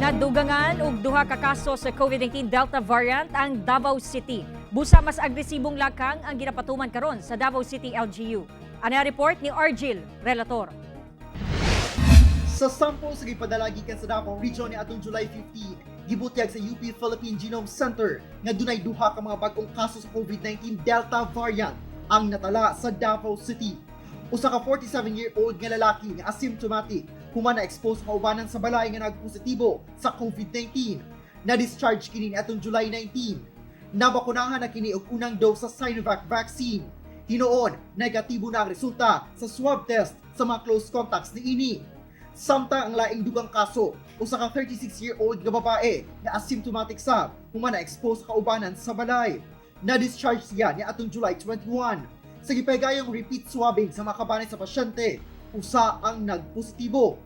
Nadugangan og duha ka kaso sa COVID-19 Delta variant ang Davao City. Busa mas agresibong lakang ang ginapatuman karon sa Davao City LGU. Ano ang report ni Argil Relator? Sa sample sa gipadala gikan sa Davao Region ni atong July 15, gibutyag sa UP Philippine Genome Center nga dunay duha ka mga bag-ong kaso sa COVID-19 Delta variant ang natala sa Davao City. Usa ka 47-year-old nga lalaki nga asymptomatic human na-expose sa kaubanan sa balay nga nagpositibo sa COVID-19. Na-discharge kini ni atong July 19. Nabakunahan na kini og unang dose sa Sinovac vaccine. Hinuon, negatibo na ang resulta sa swab test sa mga close contacts niini. Samtang ang laing dugang kaso, usa ka 36-year-old nga babae nga asymptomatic sab human na-expose sa kaubanan sa balay. Na-discharge siya ni atong July 21. Sa gipahigayong repeat swabbing sa mga kabanay sa pasyente, usa ang nagpositibo.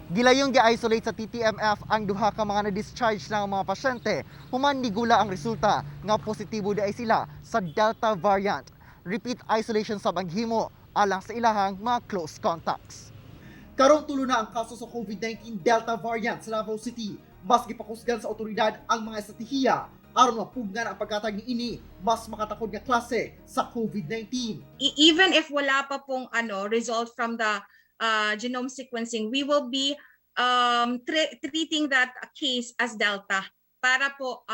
Gilayong gi-isolate sa TTMF ang duha ka mga na-discharge ng mga pasyente human nigula ang resulta nga positibo diay sila sa Delta variant. Repeat isolation sab ang himo alang sa ilahang mga close contacts. Karong tulo na ang kaso sa COVID-19 Delta variant sa Davao City. Mas gipakusgan sa otoridad ang mga estratehiya aron mapugnan ang pagkatag niini mas makatakod nga klase sa COVID-19. Even if wala pa pong ano result from the genome sequencing, we will be treating that case as Delta para po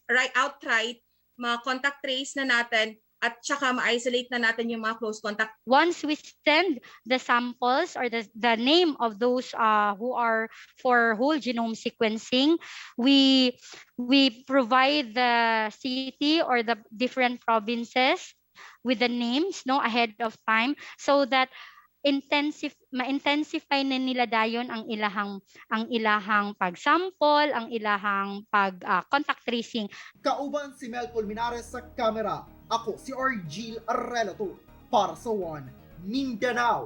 right outright ma-contact trace na natin at saka ma-isolate na natin yung mga close contact. Once we send the samples or the name of those who are for whole genome sequencing, we provide the city or the different provinces with the names, no, ahead of time so that intensive ma-intensify na nila dayon ang ilahang pagsample, ang ilahang pag contact tracing. Kauban si Mel Colmenares sa kamera. Ako si Argil Relator para sa One Mindanao.